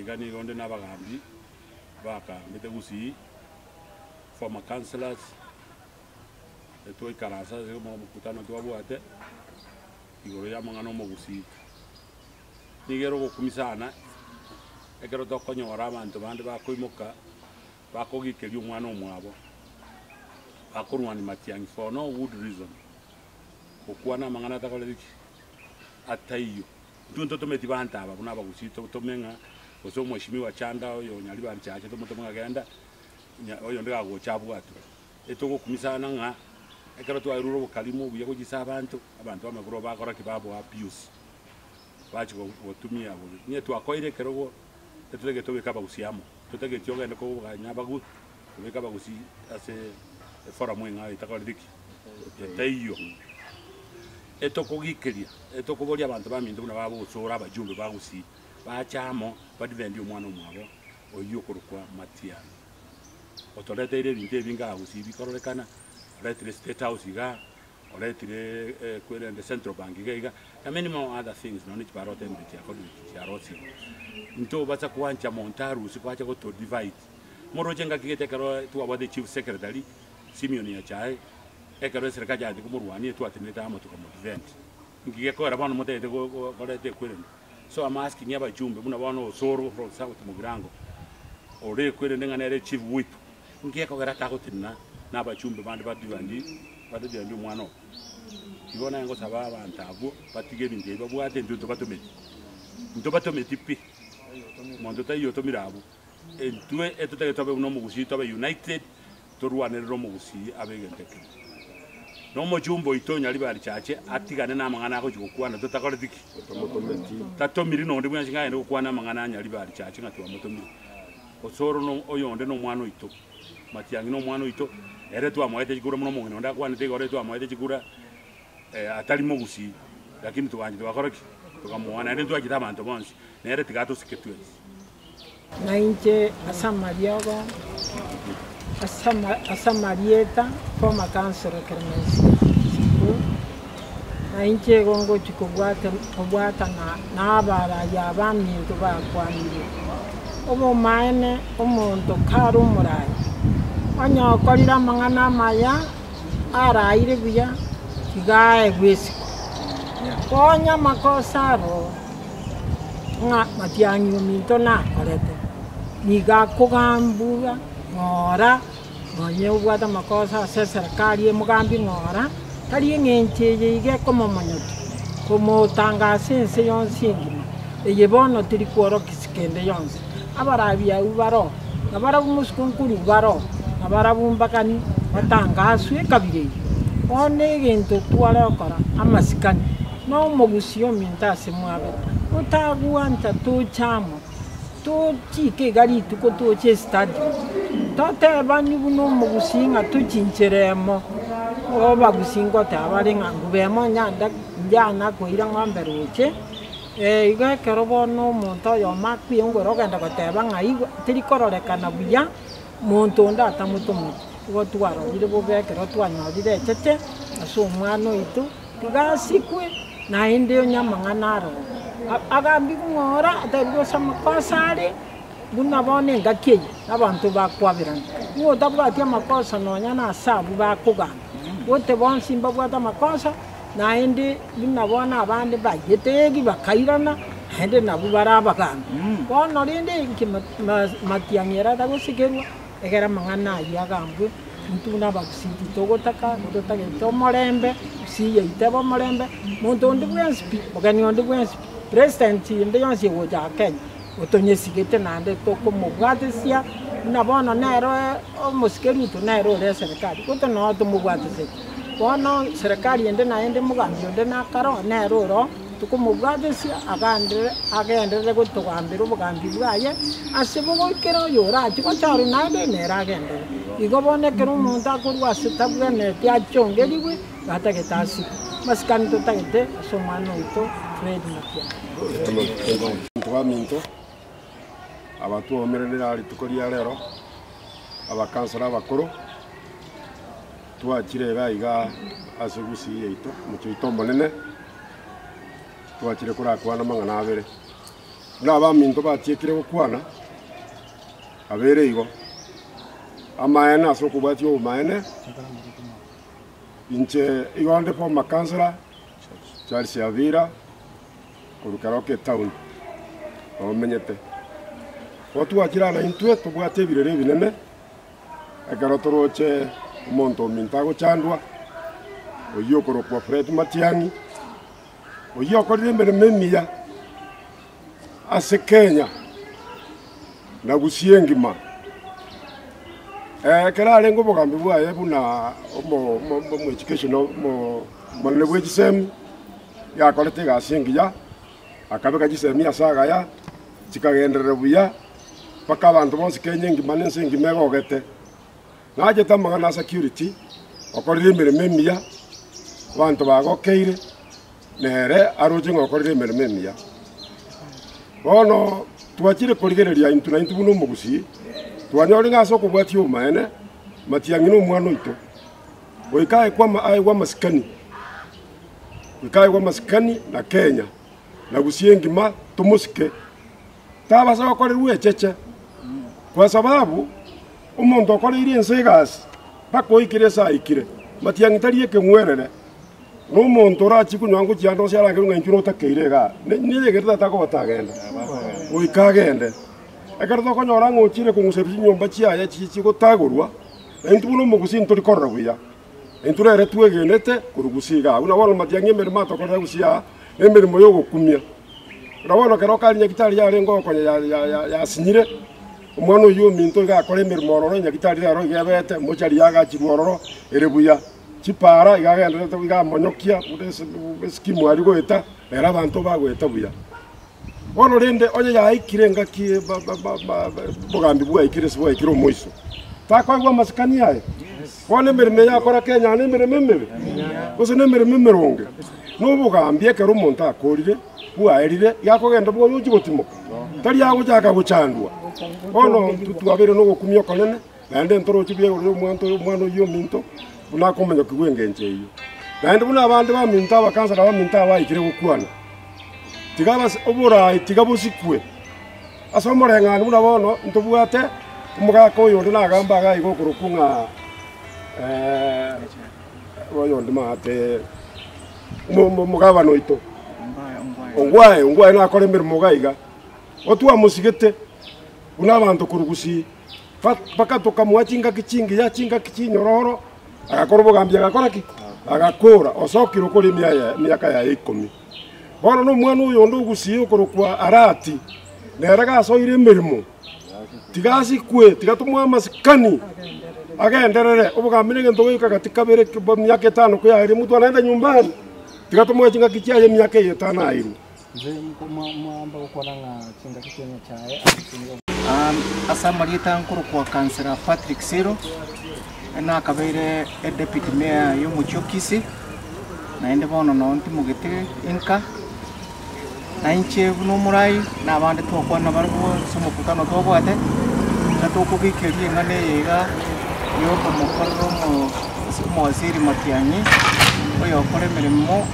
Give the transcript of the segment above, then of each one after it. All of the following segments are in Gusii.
Iga nigo onde nabagambi bakambete Gusii, former councillors, twaikaransa ase omokutano twabwate igoro y'amang'ana omogusii. Nigo ere ogokumia sana ekero tokonyora abanto bande bakoimoka bakogikeria omwana omwabo, bakorwania matiang'i for no good reason, gokwana amang'ana atakoreti ki? Ataiyo. Intwe ntotometi banto aba buna abagusii totome ng'a gose omweshimiwa Chanda oyo Nyaribari Chache tomotome ng'a genda oyonde gagocha abwatwe. Etogokumia sana ng'a ekero twaerure obokarimu obuya gochia ase abanto, abanto bamanye korwa bakora ki? Baboa abuse, bachia gotumia bobe. Onye twakoire ekerogo, etotagete tobeke abagusii amo, totageti ogende koganya abagu kobeka abagusii ase eforamu eng'ao etakoreti ki? Etaiyo. Etokogikeria, etokoboria abanto baminto buna bagosora abajumbe ba gusii, bache amo badefend omwana omwabo oyio okorokwa Matiang'i. Otoreteire ebinto ebinge aa gusii bikororekana, oretire state house igaa, oretire kwerende central bank iga iga, na many more other things nonye ne chibara otebire chiakorire ki chiarosire. Ntobasa koancha monto arusie kwacha goto divide. Moroche engaki gete ekero twabwate chief secretary Simeon Nyachae, ekero eserekari yachete komorwania etwatenenete amo tokamodefend. Inki gekoera bono motagete koreta ekwerende? So am asking abajumbe buna bono Osoro from South Mugirango ore ekwerende ng'a nere chief whip, inki gekogera atagotenena na abajumbe bande ba defend badefend omwana obo? Igo naye ngosaba abanto abwo batige ebinto ebi babwate intwe ntobatometi, ntobatometi pi, monto taiyo otomire abwo. Intwe etotagete tobe buna omogusii tobe united torwanerere omogusii abe egento ekemo. Na omochumba oito Nyaribari Chache atigane na amang'ana agochia gokwana totakoreti ki? Tatomiri nonde bwensi ng'a agende gokwana amang'ana a Nyaribari Chache ng'a twamotomire. Osoro no oyonde na omwana oito, Matiang'i na omwana oito, ere twamoete chikura buna omong'ina onde akwanete igoro twamoete chikura atari mogusii, lakini togancha togakora ki? Tokamoa naende ntwachete abanto bonsi, nere tiga atosike twensi. Na inche ase amariogo, ase amarieta former councillor Clemency Siko, na inche igo ngochia kobwata kobwatana na abarai aba aminto bakwanire. Obomaene omonto kare omorai, onye okorire amang'ana amaya, araire buya, tiga aegwe isiko. Konya amakosa aro. Ng'a matiang'i ominto nakorete, nigo akogambua ng'ora, nonye obwate amakosa ase eserekari emogambi ng'ora, tari eng'encho eye iga ekomomonyokia, komotanga ase ense yonsi engima, eye bono teri kworokia kende yonsi. Abarabi abwo baroo, na barabwo mosiko nkorwa baroo, na barabwo mbakani batangaswe ekabira eyio. Bono egento tware gokora, amasikani. Nomogusii ominto ase mwabete, otagwancha toche amo, tochike iga rituko toche estadium, totebani buna omogusii ng'a tochinchera emo, abagusii ngoteba bare ng'a nguba emo nyanda njana koira ng'ombe roche, igo ekero bono omonto oyomo akwengwera ogenda goteba ng'a igo teri kororekana buya, monto onde atamotometi. Igo twarorire bobe ekero twanyorire echeche ase omwana oito. Tiga asikwe, naende onye amang'ana aroro agambigwe ng'a ora atebiwe ase amakosa are, buna bono engaki eye abanto bakwaberana. Nigo otabwati amakosa nonya nase abwo bakogamba, gote bonsi mbabwate amakosa, naende buna bono abande baiyete egi bakairana, naende nabwo bare abagambi. Bono rende inki matiang'i ere atagosekerwa? Ekero amang'ana ayio agambwe, intwe buna abagusii titogotaka, totagete omorembe, gusii yaito ebe omorembe, monto onde bwensi pi, mogeni onde bwensi pi, president ende yonsi egocha aa Kenya, otonyesigete naende tokomobwatesia, buna bono nere omosike Ruto nere ore eserekari, gose noo tomobwatesetie. Bono serikali ende naende mogambi onde nakare oo nere ore oo. Tokomobwatesia agandere agenderere gotogambera obogambi bwaye, ase bogoikera oyorache gochorwa naende nere agenderere. Igo bono ekero omonto akorwa ase tabwenereti achongerigwe, gatagete asikwe. Masikani totagete ase omwana oito Fred Matiang'i. Abanto baminto, aba twaumeranire aa rituko ria rero, abakansara abakoro, Twachire iga iga ase gusii yaito, omochie oito omonene, twachire korakwana amang'ana abere. Buna abaminto batiekire gokwana, abeire igo. Amaene ase okobwatia obomaene, inche igo nde former councillor Charles Abira korwa Keroka etown nabo menyete. Igo twachire aa naintwe tobwate ebirero ebinene, ekero toroche omonto ominto agochandwa, oyio okorokwa Fred Matiang'i, oyio okorire emeremo emiya ase Kenya na Gusii engima. Ekero arenge obogambi bwaye buna omo omo omo education omo omonene bwe chisemi, yakorete egasi engiya, akabeka chisemi ase agaya, chikagenderera buya, mpaka abanto bonsi Kenya engima na ense engima egogete. Nachete amang'ana a security, okorire emeremo emiya, abanto bagokeire, nere aroche ng'a okorire emeremo emiya. Bono twachire korigereria intwe naintwe buna omogusii, twanyorire ng'a ase okobwatia obomaene, Matiang'i na omwana oito, goika aekwe ama aegwe amasikani, goika aegwe amasikani na Kenya, na Gusii engima tomosike, tabasa gokorerwa echeche, kwa sababu omonto okoreire ense egasi mpaka oikire ase aikire, Matiang'i tari ekeng'werere. Na omonto orachie konywa ngochia ande onsi arangerwe ng'a inchuo notakeire igaa, neyegete tata akoba tagenda, goika agende. Ekero tokonyora ng'a ochire kong'usa chinyomba chiaye chi chigotagorwa, na intwe buna omogusii ntori korora buya. Intwe rero twegenete korwa gusii igaa. Buna bono matiang'i emeremo atokorera gusii aa, na emeremo ya ogokumia. Buna bono ekero okare nyagetari yarenge ogokonya ya ya ya yasinyire, omwana oyio ominto iga akore emeremo ororo nyagetari rero iga ebete, mochari yagachirwe ororo ere buya. Chipara iga agendererete iga amonyokia buna ase esikimu aria goeta, ere abanto bagoeta buya. Bono rende onye yaikire engaki ba- ba- ba- ba- obogambi bwaikire ase bwaikire omoiso, takoegwa amasikani aye? Bono emeremo eye akora Kenya na emeremo emebe, gose na emeremo emeronge? Na obogambi ekero omonto akorire, bwaerire, iga akogenda bwoye ochia gotimoka, tari agochaka gochandwa. Bono intwe twabeire na ogokumia okonene. Naende ntoroche buya igoro y'omwanto oyo, omwana oyio ominto, buna akomonyokigwa engencho eyio. Naende buna abande baminto abakansara baminto aba baikire gokwana, tiga abase oboraai tiga bosikwe ase omoreng'anio buna bono ntobwate omogaka oyonde nagamba iga iga okorokwa ng'a oyonde maate omo omo omogabana oito, Ongwae, Ongwae nakore emeremo iga iga, otwamosigete buna abanto korwa gusii. Mpaka tokamoa chingaki chingiya, chingaki chinyororo, agakora obogambi agakora ki? Agakora, osokire okore emiaya emiaka yaye ikomi. Bono na omwana oyonde ogusie okorokwa Arati, nere gasoire emeremo, tiga asikwe, tiga tomoe amasikani, agenderere, obogambi na egento goika gati kabere emiaka etano koyaeire motwe anaende nyumbani, tiga tomoe chingaki chiaye emiaka eye etano airwe. Ase amarieta nkorokwa Councillor Patrick Siro, nakabeire e deputy mayor y'omochie o Kisii, naende bono noo ntimogete inka, na inche buna omorai na abande twakwana nabarabwo ase omokutano twabwate, iga tokogekeria eng'ana eye iga ya okomokorera omo omowaziri Matiang'i, oyokora emeremo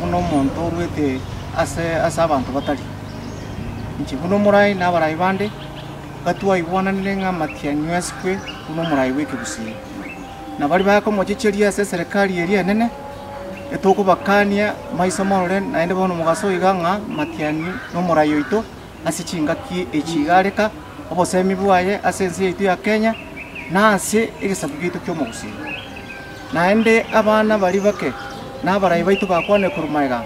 buna omonto orwete ase ase abanto batari. Inche buna omorai na abarai bande, iga twaigwananire ng'a amatiang'i asikwe buna omorai bw'ekegusii. Na baria bakomochecheria ase eserekari eria enene, etokobakania maiso morore naende bono omogaso oiga ng'a matiang'i nomorai oito ase chingaki echi iga areka obosemi bwaye ase ense yaito ya Kenya na ase egesaku giaito ki'omogusii. Naende abana baria bake na abarai baito bakwane korwa magega,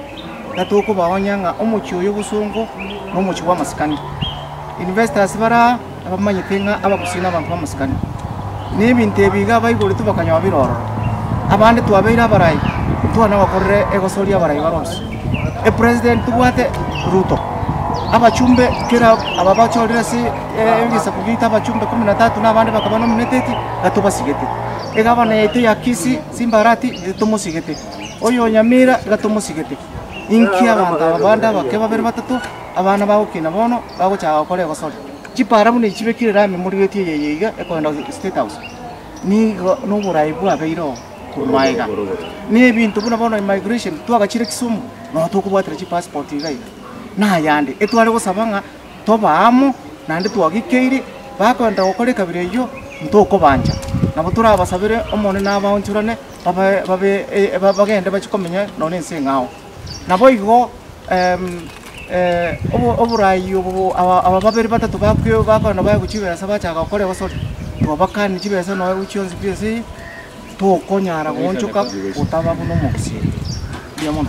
na tokobaonya ng'a omochie oyo obosongo nomochie bw'amasikani. Investors bare aa abamanyete ng'a abagusii nabanto b'amasikani. Na ebinto ebi iga baigoretwe bakanyora bire ororo. Abande twabeire abarai, ntwana gokorera egosoria abarai bare onsi. Epresident tobwate Ruto, abachumbe kera aba bachorire ase egesaku giaito abachumbe kumi na tatu na abande bakaba nominated, iga tobasigete. Egavana yaito ya Kisii, Simba Arati, nigo tomosigete. Oyo o Nyamira iga tomosigete. Inki abanto aba bande abake babere batato, abana bagokina bono, bagochaka gokora egosori. Chipara buna echi chibekire rami morigetie eye eye iga ekogenda State House, nigo noborai bwabeire oo korwa magega. Na ebinto buna bono immigration, twagachire Kisumu, noo tokobwatera chipassport iga iga. na ayande. Etware gosaba ng'a toba amo, naende twagikeire, bakoenda gokora ekabira eyio, ntokobancha. Nabo torabasabere Omonene abaonchorane, babe babe bagende bachie komenya nonye ense eng'ao. Naboigo obo oborai obo aba aba babere batato bakwe bakoenda baegwa chibesa bachaka gokora egosori, twabakani chibesa nonya chionsi pi ense eye, tokonyara goonchoka gotaba buna omogusii. Mbuya mono.